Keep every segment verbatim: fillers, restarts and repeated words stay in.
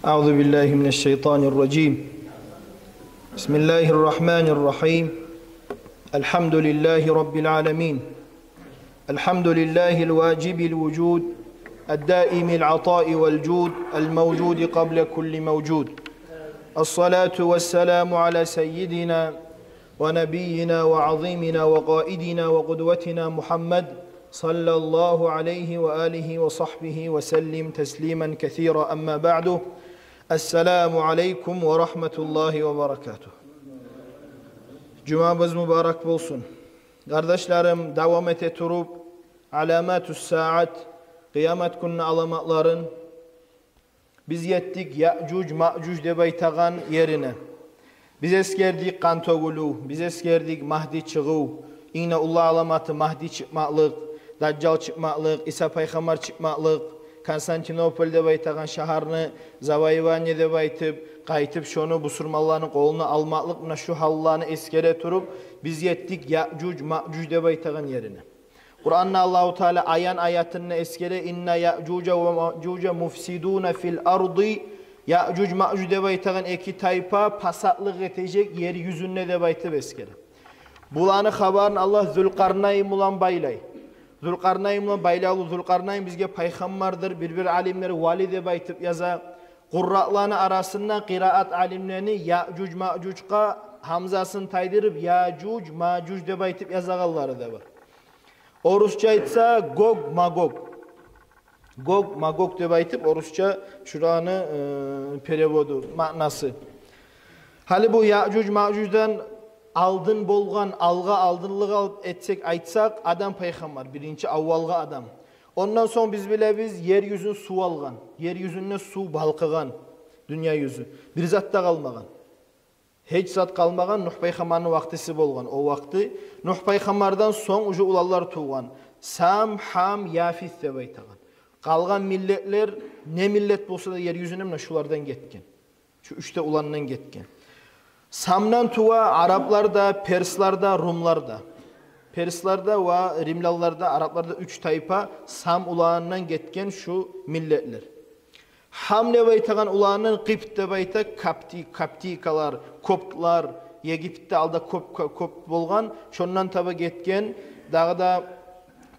أعوذ بالله من الشيطان الرجيم. بسم الله الرحمن الرحيم. الحمد لله رب العالمين. الحمد لله الواجب الوجود، الدائم العطاء والجود، الموجود قبل كل موجود. الصلاة والسلام على سيدنا ونبينا وعظيمنا وقائدنا وقدوتنا محمد، صلى الله عليه وآله وصحبه وسلم تسليما كثيرا. أما بعد، السلام عليكم ورحمة الله وبركاته. Жумабыз мубарак болсун. Къардашларым, давам эте туруп, аламатус саат, къыямат гюнню аламатларын, биз етдик Яъжуж-Маъжуж деп айтагъан ерине. Биз эсгердик къан тёгюлюв, биз эсгердик Магьди чыгъыв, инг де уллу аламаты Магьди чыкъмакълыкъ, Дажжал чыкъмакълыкъ, Иса пайхаммар чыкъмакълыкъ, Константинополь деп айтагъан шагьарны завоевание деп айтып, къайтып шону бусурманланы къолуна алмакълыкъ, муна шу гьалланы эсгере туруп, биз етдик Яъжуж-Маъжуж деп айтагъан ерине. Къуранда Аллагьу Таала аян аятында эсгере: «Инна Яъжужа ва Маъжужа муфсидуна фил арди». Яъжуж-Маъжуж деп айтагъан эки тайпа пасатлыкъ этежек ер юзюнде деп айтып эсгере. Буланы хабарын Аллагь Зулкъарнайн булан байлай. Зулкъарнайн булан байлавлу. Зулкъарнайн бизге пайхаммардыр, бир-бир алимлер вали деп айтып яза. Къурраъланы арасында, къираат алимлени, Яъжуж-Маъжужгъа гьамзасын тайдырып, Яъжуж-Маъжуж деп айтып язагъанлары да бар. Орусча айтса, Гог-Магог. Гог-Магог деп айтып, орусча шуланы, э, переводу, маънасы. Гьали бу Яъжуж-Маъжуждан алдын болгъан, алгъа алдынлыкъ алып этсек, айтсакъ, Адам пайхаммар, биринчи аввалгъы адам. Ондан сонг биз билебиз, ер юзюн сув алгъан, ер юзюнде сув балкъыгъан, дюнья юзю. Бир зат да къалмагъан. Гьеч зат къалмагъан, Нугь пайхаммарны вакътиси болгъан. О вакъти Нугь пайхаммардан сонг уже уланлар тувгъан. Сам, Гьам, Яфис деп айтагъан. Къалгъан миллетлер, не миллет болса да ер юзюнде, муна шулардан гетген. Шу уьч де уландан гетген. Самдан тува араблар да, перслар да, румлар да. Перслар да ва римлялылар да, араблар да, уьч тайпа Сам уланындан гетген шу миллетлер. Гьам деп айтагъан уланын Къыпт деп айта, капти-, каптикалар, коптлар, Египетде алда кёп, кёп, кёп болгъан, шондан таба гетген, дагъы да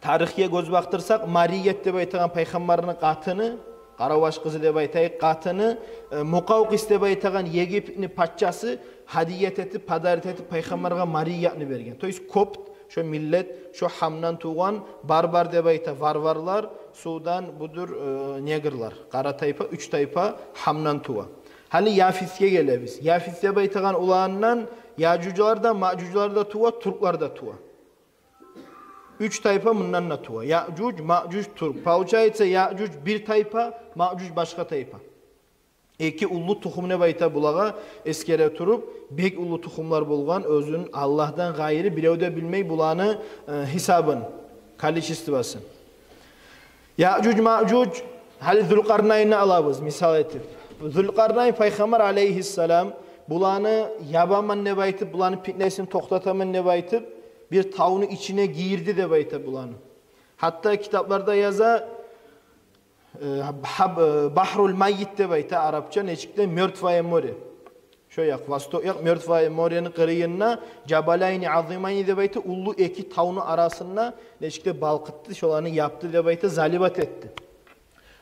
тарихге гёз бакъдырсакъ, Марият деп айтагъан пайхаммарны къатыны, Къараваш къызы деп айтайыкъ, къатыны, э, Мукъавкъис деп айтагъан Египетни пачасы гьадият этип, подарить этип, пайхаммаргъа Мариятны берген. То есть копт, шо миллет, шо Гьамдан тувгъан, барбар деп айта, варварлар, сувдан будур, э, негрлар. Къара тайпа, уьч тайпа Гьамдан тува. Гьали Яфисге гелебиз. Яфис деп айтагъан уланындан Яъжужлар да, Маъжужлар да тува, тюрклер де тува. Уьч тайпа мундан да тува. Яъжуж, Маъжуж, тюрк. Получается, Яъжуж бир тайпа, Маъжуж башгъа тайпа. Эки уллу тухум деп айта булагъа, эсгере туруп, бек уллу тухумлар болгъан, оьзюн Аллагьдан къайры бирев де билмей буланы, э, гьисабын, количествосын. Яъжуж-Маъжуж, гьали Зулкъарнайнны алабыз мисал этип. Зулкъарнайн пайхаммар алейгьиссалам буланы ябаман деп айтып, буланы питнесин токътатаман деп айтып, бир тавну ичине гирди деп айта буланы. Гьатта китапларда яза, э, гьаб-, э, Багьрул Майит деп айта арапча, нечик де Мёртвое море. Шо якъ, восток якъ, Мёртвое морени къырыйында, Жабаляйни Азимайни деп айта, уллу эки тавну арасында нечик де балкъытды, шоланы япды деп айта, заливать этди.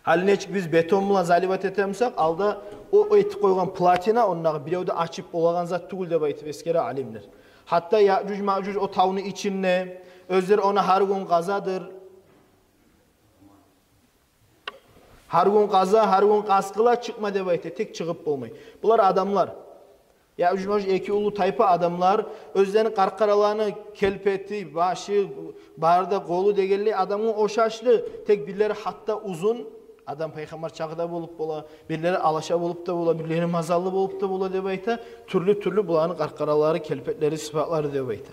Гьали нечик биз бетон булан заливать этемисек, алда о, о этип къойгъан плотина, ондагъы бирев де ачып болагъан зат тюгюл деп айтып эсгере алимлер. Гьатта Яъжуж-Маъжуж о тавну ичинде, оьзлер ону гьар гюн къазадыр. Гьар гюн къаза, гьар гюн къаз къыла, чыкъма деп айта, тек чыгъып болмай. Булар адамлар. Яъжуж-Маъжуж эки уллу тайпа адамлар, оьзлени къаркъараланы, келпети, башы, бары да къолу дегенлей адамгъа ошашлы, тек бирлери гьатта узун, Адам пайхаммар чагъы да болуп бола, бирлери алаша болуп да бола, бирлери мазаллы болуп да бола деп айта, тюрлю-тюрлю буланы къаркъаралары, келпетлери, сыпатлары деп айта.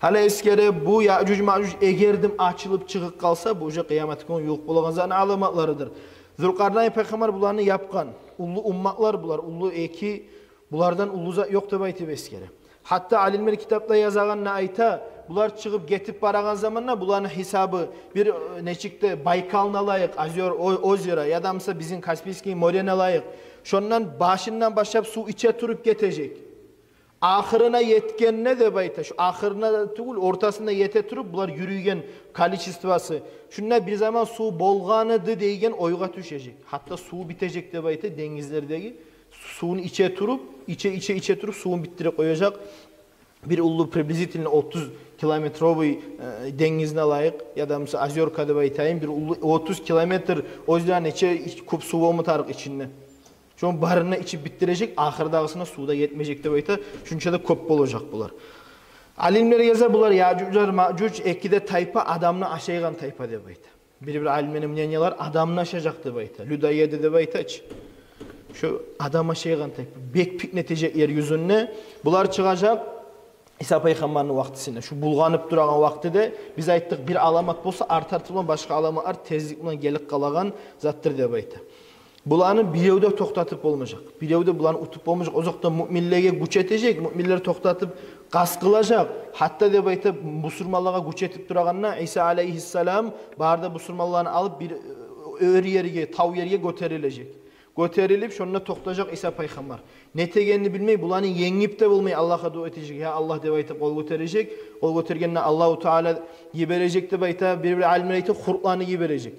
Гьали эсгере, бу Яъжуж-Маъжуж эгер де ачылып чыгъып къалса, бу уже къыямат гюн ювукъ болагъан затны аламатларыдыр. Зулкъарнайн пайхаммар буланы япгъан. Уллу умматлар булар, уллу эки, булардан уллу зат ёкъ деп айтып эсгере. Гьатта алимлер китапда язагъанда айта, булар чыгъып гетип барагъан заманда буланы гьисабы бир, э, нечик де Байкалны алайыкъ, озёр-, о-, озеро, яда буса бизин Каспийский морени алайыкъ. Шондан башындан башлап сув иче туруп гетежек. Ахырына етгенде деп айта, шу ахырына да тюгюл, ортасына ете туруп, булар юрюйген количествосу, шунда бир заман сув болгъан эди деген ойгъа тюшежек. Гьатта сув битежек деп айта, денгизлердеги сувну иче туруп, иче, иче, иче туруп, сувун битдирип къояжакъ. Бир уллу, приблизительно отуз километровый, э, денгизни алайыкъ, яда буса озёрка деп айтайым, бир уллу отуз километр, озеро нече ич-, кёп сув болма тарыкъ ичинде. Шону барын да ичип битдирежек, ахырдагъысына сув да етмежек деп айта, шунча да кёп болажакъ булар. Алимлер яза, булар Яъжужлар, Маъжуж эки де тайпа адамны ашайгъан тайпа деп айта. Бир-бир алимлени мнениялар адамны ашажакъ деп айта. Людоеды деп айта чы. Шо адам ашайгъан тайпа. Бек питне этежек ер юзюнде. Булар чыгъажакъ Иса пайхаммарны вакътисинде. Шу булгъанып турагъан вакътиде биз айтдыкъ, бир аламат болса, арт-арты булан башгъа аламатлар тезлик булан гелип къалагъан затдыр деп айта. Буланы бирев де токътатып болмажакъ. Бирев де буланы утуп болмажакъ. Озокъда, муъминлеге гюч этежек, муъминлер токътатып къаст къылажакъ. Гьатта деп айта, бусурманлагъа гюч этип турагъанда, Иса алейгьиссалам бары да бусурманланы алып бир, э, оьр ерге, тав ерге гётерилежек. Гётерилип, шонда токътажакъ Иса пайхаммар. Не этегенин билмей, буланы енгип де болмай, Аллагьгъа дуа этежек. Я Аллагь деп айтып къол гётережек. Къол гётергенде Аллагьу Таала йибережек деп айта, бир-бир алимлер айта, хуртланы йибережек.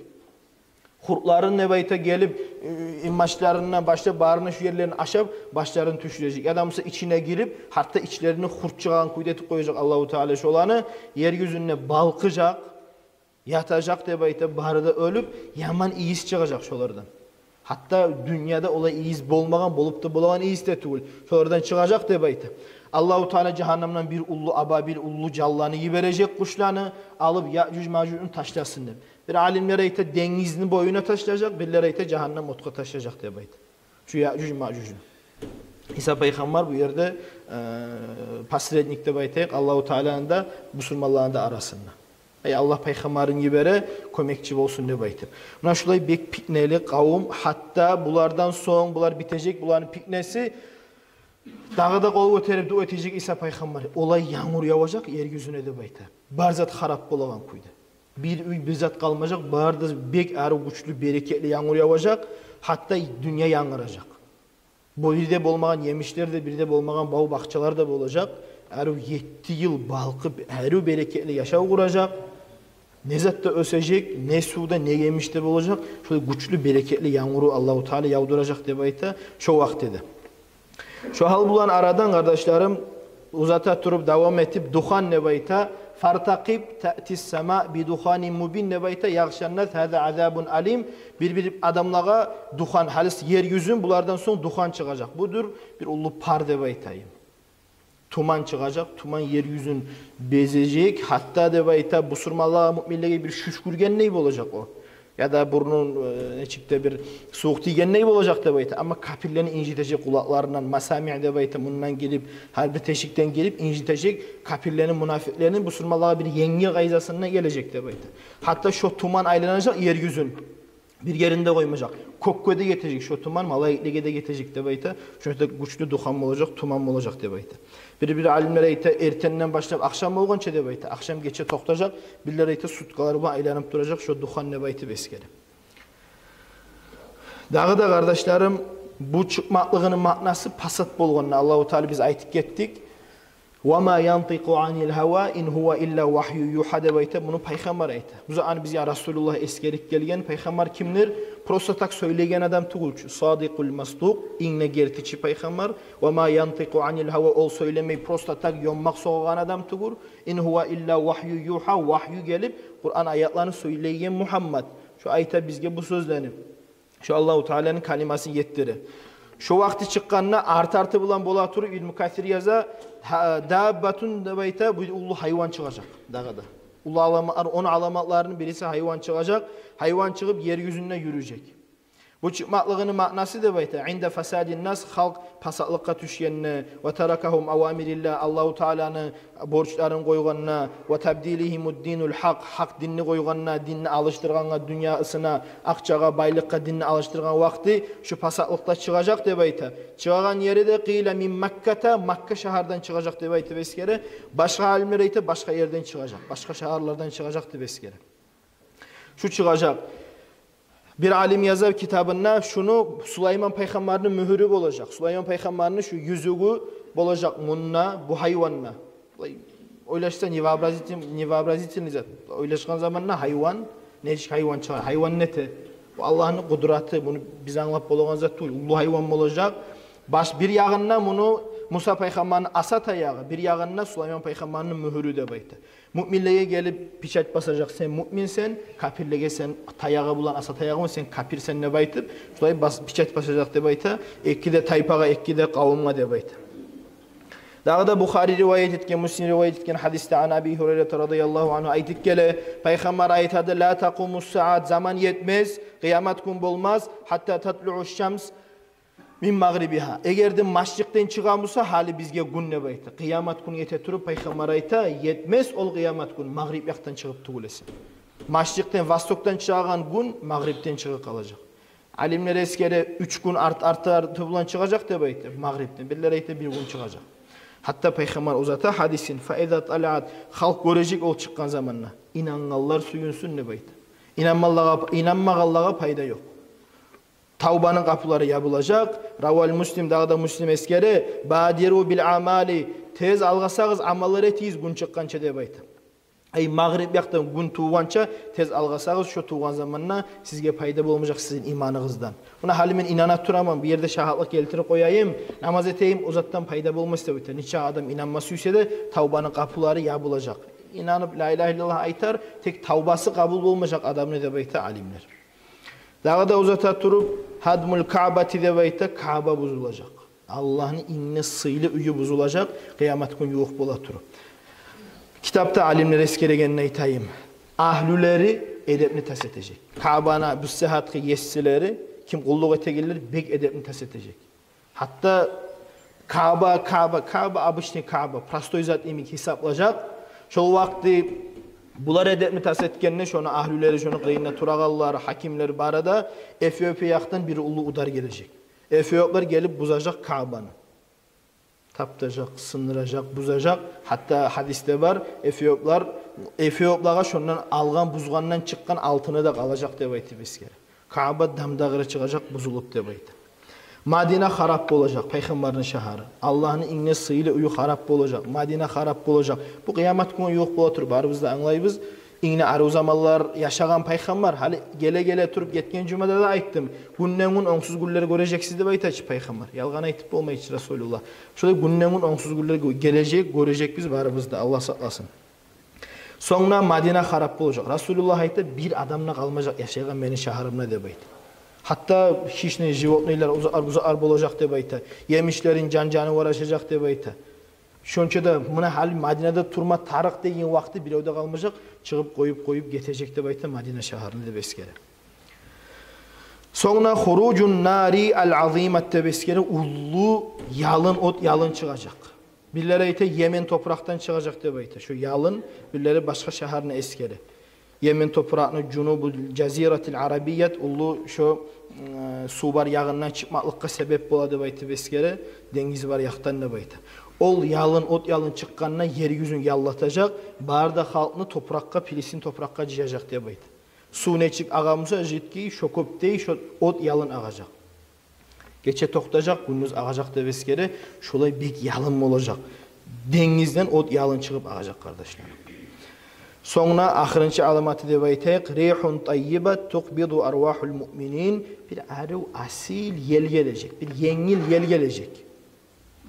Хуртларын деп айта гелип, э, башларындан башлап, барына шу ерлерин ашап, башларын тюшюрежек. Яда буса ичине гирип, гьатта ичлерин хурт чыгъагъан кюйде этип къояжакъ Аллагьу Таала шоланы. Ер юзюнде балкъыжакъ, ятажакъ деп айта, бары да оьлюп, яман ийис чыгъажакъ шолардан. Гьатта дюньяда олай ийис болмагъан, болуп да болагъан ийис де тюгюл. Шолардан чыгъажакъ деп айта. Аллагьу Таала жагьаннемден бир уллу абабил, уллу жанланы йибережек, къушланы, алып Яъжуж-Маъжужну ташласын деп. Бир алимлер айта, денгизни боюна ташлажакъ, бирлер айта, жагьаннем отгъа ташлажакъ деп айта. Шу Яъжуж-Маъжужну. Иса пайхаммар бу ерде, э, посредник деп айтайыкъ, Аллагьу Тааланы да, бусурманланы да арасында. Ай, Аллагь пайхаммарын йибере, кёмекчи болсун деп айтып. Муна шулай бек питнели къавум, гьатта булардан сонг, булар битежек, буланы питнеси, дагъы да къол гётерип дуа этежек Иса пайхаммар. Олай янгур яважакъ ер юзюне деп айта. Бар зат харап болагъан кюйде. Бир уьй, бир зат къалмажакъ, бары да бек арив, гючлю, берекетли янгур яважакъ, гьатта дюнья янгыражакъ. Бу бир де болмагъан емишлер де, бир де болмагъан бав-бакъчалар да болажакъ. Арив етти йыл балкъып, арив берекетли яшав къуражакъ. Не зат да оьсежек, не сув да, не емиш де болажакъ. Шолай гючлю, берекетли янгуру Аллагьу Таала явдуражакъ деп айта шо вакътиде. Шо гьал булан арадан, къардашларым, узата туруп, давам этип, духан деп айта. Фартакъиб таътис сама би духанин мубин деп айта. Ягъшаннас, гьаза азабун алим. Бир-бир адамлагъа духан, гьалис ер юзюн, булардан сонг духан чыгъажакъ. Будур бир уллу пар деп айтайым. Туман чыгъажакъ, туман ер юзюн безежек. Гьатта деп айта, бусурманлагъа, муъминлеге бир шуш гиргендей болажакъ о. Яда бурнун, э, нечик де бир сувукъ тийгендей болажакъ деп айта. Амма капирлени инжитежек къулакъларындан, масами деп айта, мундан гирип, гьар бир тешикден гирип инжитежек капирлени, мунафикълени, бусурманлагъа бир енгил къайдасында гележек деп айта. Гьатта шо туман айланажакъ ер юзюн. Бир еринде къоймажакъ. Кёкге де етежек шо туман, малайиклеге де етежек деп айта. Шонча гючлю духан болажакъ, туман болажакъ деп айта. Бир-бир алимлер айта, эртенден башлап ахшам болгъанча деп айта. Ахшам гече токътажакъ. Бирлер айта, суткалар булан айланып туражакъ шо духан деп айтып эсгере. Дагъы да, къардашларым, бу чыкъмакълыгъыны маънасы пасат болгъанны Аллагьу Таала биз айтып гетдик. «Ва ма янтикъу анил гьава, ин гьува илла вагью югьа» деп айта, муну пайхаммар айта. Бу затны бизге Расулуллагь эсгерип гелген. Пайхаммар кимдир? Просто так сёйлейген адам тюгюл чю. Садикъул масдукъ, инг де гертичи пайхаммар. «Ва ма янтикъу анил гьава», ол сёйлемей, просто так ёммакъ согъагъан адам тюгюл. «Ин гьува илла вагью югьа», вагью гелип, Къуран аятланы сёйлейген Мугьаммад. Шо айта бизге бу сёзлени. Шо Аллагьу Тааланы калимасын етдире. Шо вакъти чыкъгъанда арт-арты булан бола туруп, Ибн Касир яза, гьа, даббатун деп айта, бу уллу гьайван чыгъажакъ дагъы да. Уллу алама-, он аламатларыны бириси гьайван чыгъажакъ. Гьайван чыгъып, ер юзюнде юрюжек. Бу чыкъмакълыгъыны маънасы деп айта: «Инда фасадин нас», халкъ пасатлыкъгъа тюшгенде, «ва таракагьум авамириллагь», Аллагьу Тааланы борчларын къойгъанда, «ва табдилигьимуд динул гьакъ», гьакъ динни къойгъанда, динни алышдыргъангъа, дюньясына, акъчагъа, байлыкъгъа динни алышдыргъан вакъти шу пасатлыкъда чыгъажакъ деп айта. Чыгъагъан ери де, «къила мин Макката», Макка шагьардан чыгъажакъ деп айтып эсгере. Башгъа алимлер айта, башгъа ерден чыгъажакъ, башгъа шагьарлардан чыгъажакъ деп эсгере. Шу чыгъажакъ. Бир алим яза китабында, шуну Сулайман пайхаммарны мюгюрю болажакъ. Сулайман пайхаммарны шу юзюгю болажакъ мунда, бу гьайванда. Булай ойлашса, невообразитель-, невообразительный зат. Ойлашгъан заманда гьайван, нечик гьайван чыгъар? Гьайван нете? Бу Аллагьны къудраты, муну биз англап болагъан зат тюгюл. Уллу гьайван болажакъ. Баш бир ягъында муну Муса пайхаммарны аса таягъы, бир ягъында Сулайман пайхаммарны мюгюрю деп айта. Муъминлеге гелип печать басажакъ: «Сен муъминсен», капирлеге: «Сен таягъы булан, аса таягъы булан сен капирсен», деп айтып, шулай бас-, печать басажакъ деп айта. Эки де тайпагъа, эки де къавумгъа деп айта. Дагъы да Бухари риваят этген, Муслим риваят этген гьадисде, ан Аби Гьурайрата радияллагьу ангьу айтып геле, пайхаммар айтады: «Ла такъумус саат», заман етмес, къыямат гюн болмас, «гьатта татлуъуш шамс мин магърибигьа». Эгер де машрикъден чыгъа буса, гьали бизге гюн деп айта, къыямат гюн ете туруп, пайхаммар айта, етмес ол къыямат гюн магъриб якъдан чыгъып тюгюл эсе. Машрикъден, востокдан чыгъагъан гюн магърибден чыгъып къалажакъ. Алимлер эсгере, уьч гюн арт-, арты-арты булан чыгъажакъ деп айта магърибден. Бирлер айта, бир гюн чыгъажакъ. Гьатта пайхаммар узата гьадисин: «Фа иза талаат», халкъ гёрежек ол чыкъгъан заманда. Инангъанлар сююнсюн деп айта. Инанмагъанлагъа, инанмагъанлагъа пайда ёкъ. Тавбаны къапулары ябылажакъ. Равал Муслим, дагъы да Муслим эсгере: «Бадиру бил амали», тез алгъасагъыз, амаллар этигиз гюн чыкъгъанча деп айта. Ай, магъриб якъдан гюн тувгъанча тез алгъасагъыз, шо тувгъан заманда сизге пайда болмажакъ сизин иманыгъыздан. Муна гьали мен инана тураман, бу ерде шагьатлыкъ гелтирип къояйым, намаз этейим, о затдан пайда болмас деп айта. Нече адам инанма сюйсе де, тавбаны къапулары ябылажакъ. Инанып, ла илагьа иллаллагь айтар, тек тавбасы къабул болмажакъ адамны деп айта алимлер. Дагъы да узата туруп, «гьадмул Каъбати» деп айта, Каъба бузулажакъ. Аллагьны инг де сыйлы уьюю бузулажакъ, къыямат гюн ювукъ бола туруп. Китапда алимлер эсгерегенин айтайым. Агьлюлери эдепни тас этежек. Каъбаны бу сагьатгъы есилери, ким къуллукъ этегенлер, бек эдепни тас этежек. Гьатта Каъба, Каъба, Каъба, обычный Каъба, простой зат йимик гьисаплажакъ. Шол вакъти булар эдепни тас этгенде, шону агьлюлери, шону къырыйында турагъанлар, гьакимлер бары да, Эфиопия якъдан бир уллу удар гележек. Эфиоплар гелип бузажакъ Каъбаны. Таптажакъ, сындыражакъ, бузажакъ. Гьатта гьадисде бар, эфиоплар, эфиоплагъа шондан алгъан, бузгъандан чыкъгъан алтыны да къалажакъ деп айтып эсгере. Каъба дам-дагъары чыгъажакъ бузулуп деп айта. Мадина харап болажакъ, пайхаммарны шагьары. Аллагьны инг де сыйлы уьюю харап болажакъ. Мадина харап болажакъ. Бу къыямат гюнге ювукъ бола туруп, барыбыз да англайбыз. Инг де арив заманлар яшагъан пайхаммар, гьали геле-геле туруп, гетген жумада да айтдым, гюнден-гюн онгсуз гюнлер гёрежексиз деп айта чы пайхаммар. Ялгъан айтып болмай чы Расулуллагь. Шолай гюнден-гюн онгсуз гюнлер гё-, гележек, гёрежекбиз барыбыз да, Аллагь сакъласын. Сонг да Мадина харап болажакъ. Расулуллагь айта: «Бир адам да къалмажакъ яшайгъан мени шагьарымда», – деп айта. Гьатта хищный животныйлар, узакълар, бузакълар болажакъ деп айта. Емишлерин жан-жанывар ашажакъ деп айта. Шонча да муна гьали Мадинада турма тарыкъ деген вакъти бирев де къалмажакъ, чыгъып къоюп, къоюп гетежек деп айта Мадина шагьарны деп эсгере. Сонг да «хуружун нари ал-азимат» деп эсгере, уллу ялын, от ялын чыгъажакъ. Бирлери айта, Йемен топуракъдан чыгъажакъ деп айта шо ялын, бирлери башгъа шагьарны эсгере. Йемен топуракъны, жунубу жазиратил арабият, уллу шо, м, сув бар ягъындан чыкъмакълыкъгъа себеп бола деп айтып эсгере, денгиз бар якъдан деп айта. Ол ялын, от ялын чыкъгъанда ер юзюн яллатажакъ, бары да халкъны топуракъгъа, Пилистин топуракъгъа жыяжакъ деп айта. Сув нечик агъа буса, жидкий, шо кёпдей шо от ялын агъажакъ. Гече токътажакъ, гюндюз агъажакъ деп эсгере, шолай бек ялын болажакъ. Денгизден от ялын чыгъып агъажакъ, къардашлар. Сонг да ахырынчы аламаты деп айтайыкъ, «рихун таййибат тукъбиду арвахул муъминин», бир арив, асил ел гележек, бир енгил ел гележек.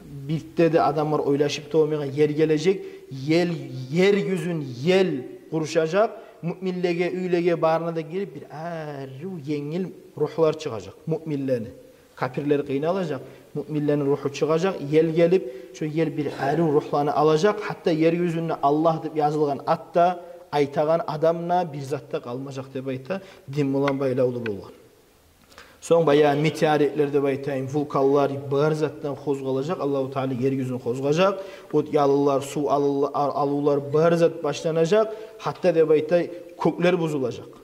Бирде де адамлар ойлашып да болмайгъан ел гележек. Ел, ер юзюн ел къуршажакъ. Муъминлеге, уьйлеге, барына да гирип, бир арив, енгил ругьлар чыгъажакъ муъминлени. Капирлер къыйналажакъ, муъминлени ругьу чыгъажакъ. Ел гелип, шо ел бир арив ругьланы алажакъ. Гьатта ер юзюнде Аллагь деп язылгъан ат да, айтагъан адам да, бир зат да къалмажакъ деп айта, дин булан байлавлу болгъан. Сонг баягъы метеоритлер деп айтайым, вулканлар, бар затдан къозгъалажакъ, Аллагьу Таала ер юзюн къозгъажакъ, от ялынлар, сув алынла-, ал-, алывлар, бар зат башланажакъ, гьатта деп айтай, кёклер бузулажакъ,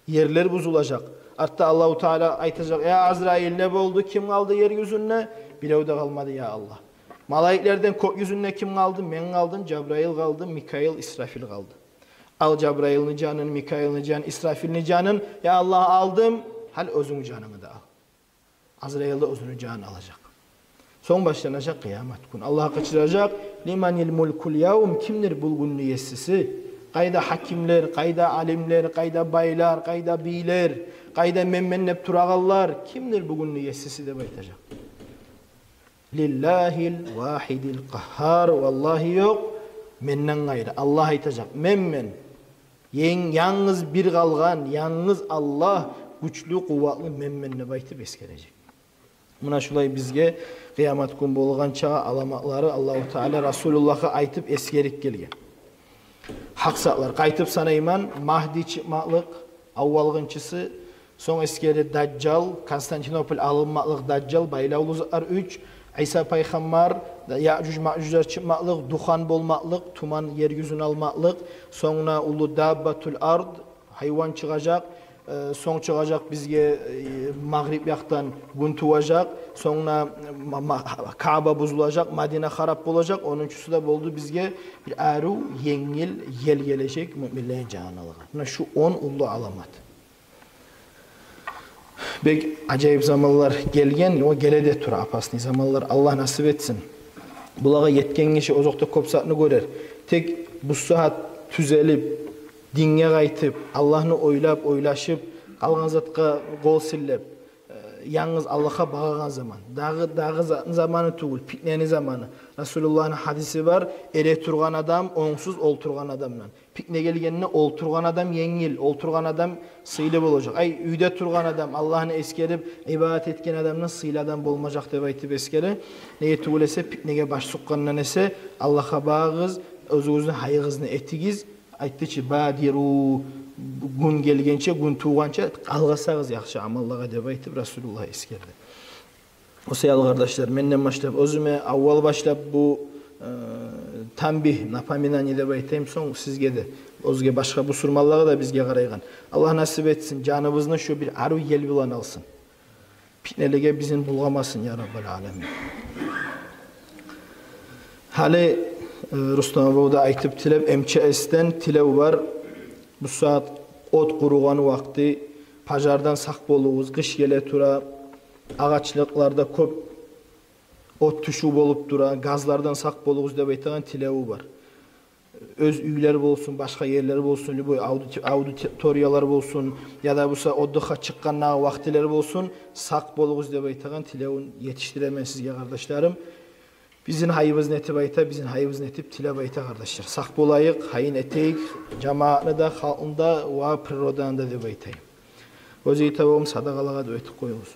ерлер бузулажакъ. Артда Аллагьу Таала айтажакъ: «Я Азраил, не болду? Ким къалды ер юзюнде?» Бирев де къалмады, я Аллагь. Малайиклерден кёк юзюнде ким къалды? Мен къалдым, Жабраил къалды, Микаил, Исрафил къалды. Ал Жабраилни жанын, Микаилни жанын, Исрафилни жанын, я Аллагь, алдым, гьали оьзюнгню жанынгны да ал. Азраил де оьзюню жанын алажакъ. Сонг башланажакъ къыямат гюн. Аллагь къычыражакъ: «Лиманил мулкул явм?» Кимдир бу гюнню есиси? Къайда гьакимлер, къайда алимлер, къайда байлар, къайда бийлер, къайда мен-мен деп турагъанлар? Кимдир бу гюнню есиси? – деп айтажакъ. «Лиллагьил вагьидил къагьгьар». Валлагьи, ёкъ менден къайры. Аллагь айтажакъ: «Мен-мен. Ен-, янгыз бир къалгъан, янгыз Аллагь, гючлю, къуватлы мен-мен», – деп айтып эсгережек. Муна шулай бизге къыямат гюн болгъан чакъы аламатлары Аллагьу Таала Расулуллагьгъа айтып эсгерип гелген. Гьакъ затлар, къайтып санайман: Магьди чыкъмакълыкъ, аввалгъынчысы, сонг эсгери Дажжал, Константинополь алынмакълыкъ, Дажжал, байлавлу затлар уьч, Иса пайхаммар, Яъжуж-Маъжужлар чыкъмакълыкъ, духан болмакълыкъ, туман ер юзюн алмакълыкъ, сонг уллу даббатул ард, гьайван чыгъажакъ, э, сонг чыгъажакъ бизге, э, магъриб якъдан гюн туважакъ, сонг ма-, ма-, Каъба бузулажакъ, Мадина харап болажакъ, онунчусу да болду бизге бир арив, енгил ел гележек муъминлени жанын алгъан. Муна шу он уллу аламат. Бек ажайып заманлар гелген, о геле де тура, опасный заманлар. Аллагь насип этсин. Булагъа етген гиши озокъда кёп затны гёрер. Тек бу сагьат тюзелип, динге къайтып, Аллагьны ойлап, ойлашып, къалгъан затгъа къол силлеп, э, янгыз Аллагьгъа багъагъан заман. Дагъы, дагъы затны заманы тюгюл, питнени заманы. Расулуллагьны гьадиси бар: эретургъан адам онгсуз олтургъан адамдан. Питне гелгенде олтургъан адам енгил, олтургъан адам сыйлы болажакъ. Ай, уьйде тургъан адам, Аллагьны эсгерип, ибадат этген адамдан сыйлы адам болмажакъ деп айтып эсгере. Неге тюгюл эсе, питнеге баш сукъгъандан эсе, Аллагьгъа багъыгъыз, оьзюгюзню гьайыгъызны этигиз. Айтды чы: «Бадиру», гюн гелгенче, гюн тувгъанча къалгъасагъыз яхшы амаллагъа деп айтып Расулуллагь эсгерди. О саялы, къардашлар, менден башлап оьзюме, аввал башлап бу, э, танбигь, напоминание деп айтайым, сонг сизге де, оьзге башгъа бусурманлагъа да, бизге къарайгъан. Аллагь насип этсин, жаныбызны шу бир арив ел булан алсын. Питнелеге бизин булгъамасын, я Раббал аламин. Гьали, э, Рустам абу да айтып тилеп, М Ч С-ден тилев бар. Бу сагьат от къуругъан вакъти, пожардан сакъ болугъуз, къыш геле тура, агъачлыкъларда кёп от тюшюв болуп тура, газлардан сакъ болугъуз деп айтагъан тилеви бар. Оьз уьйлер болсун, башгъа ерлер болсун, любой ауди-, аудиториялар болсун, яда буса отдыхгъа чыкъгъандагъы вакътилер болсун, сакъ болугъуз деп айтагъан тилевин етишдиремен сизге, къардашларым. Бизин гьайыбызны этип айта, бизин гьайыбызны этип тилеп айта, къардашлар. Сакъ болайыкъ, гьайын этейик жамаатны да, халкъны да ва природаны да деп айтайым. Оьзю итабам садагъалагъа дуа этип къоюгъуз.